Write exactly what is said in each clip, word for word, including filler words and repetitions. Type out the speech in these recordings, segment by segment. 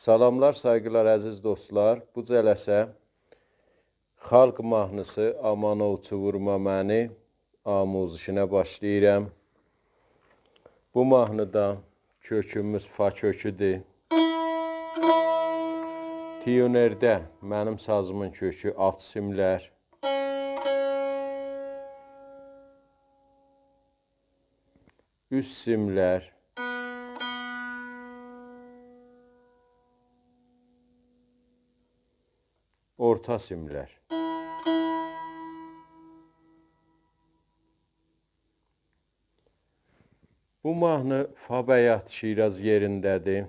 سلاملار، سایغیلار، عزیز دوستلار. بو جلسه خالق ماهنیسی «آمان اووچو وورما منی» آموزشینه باشلاییرام. بو ماهنیدا کؤکوموز فا کؤکودور. تیونرده منیم سازیمین کؤکو آلت سیملر، اوست سیملر، اورتا سیملر. بو ماهنی فا بیات شیراز یئرینده‌دیر.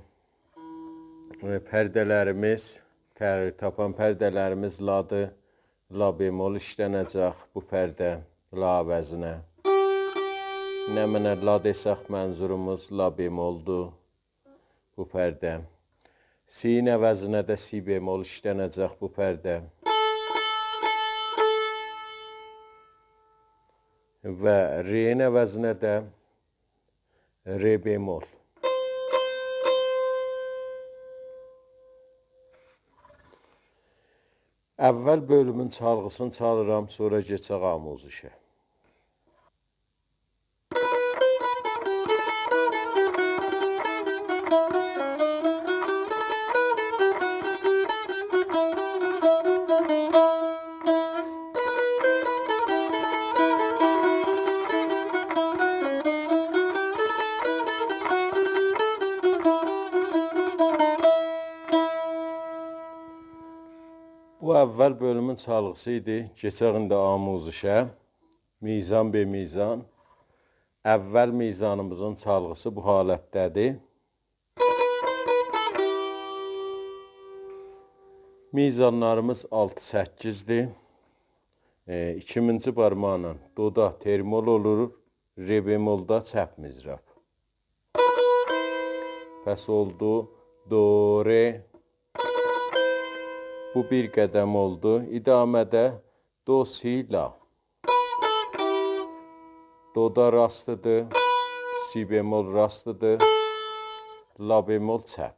ائ، پرده‌لریمیز، تغییر تاپان پرده‌لریمیز لادی، لا بمل ایشلنه‌جک بو پرده، لا عوضینه. نمنه لا دئسک، منظوروموز لا بملدور بو پرده. سی‌نین عوضینه ده سی بمل ایشلنه‌جک بو پرده. و رئنین عوضینه ده ر بمل. اول بؤلومون چالغیسینی چالیرام، سونرا کئچک آموزشه. بو اول بؤلومون چالغیسی ایدی. کئچک ایندی آموزشه. میزان به میزان. اول میزانیمیزین چالغیسی بو حالتده‌دیر. میزانلاریمیز آلتی سککیزدیر. ائ، ایکیمینجی بارماقلا دودا ترمول اولور، ر بملدا چپ مضراب. پس اولدو دو، ر. بو بیر قدم اولدو. ادامه‌ده دو، سی، لا. دودا راستیدیر، سی بمل راستیدیر، لا بمل چپ.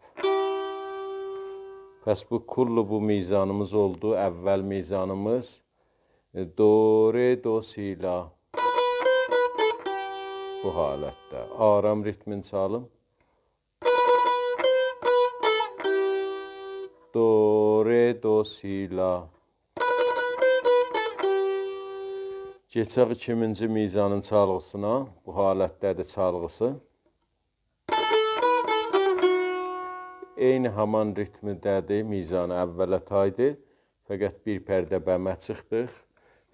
پس بو کل بو میزانیمیز اولدو، اول میزانیمیز. ائ، دو، ر، دو، سی، لا. بو حالتده. آرام ریتمین چالیم. دو، ر، دو، سی، لا. کئچک ایکیمینجی میزانین چالغیسینا. بو حالتده‌دیر چالغیسی. عینی همان ریتمده‌دیر. میزانی اوله تایدی. فقط بیر پرده بمه چیخدیق.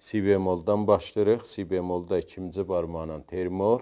سی بملدان باشلاییریق. سی بملدا ایکینجی بارماقلا ترمول.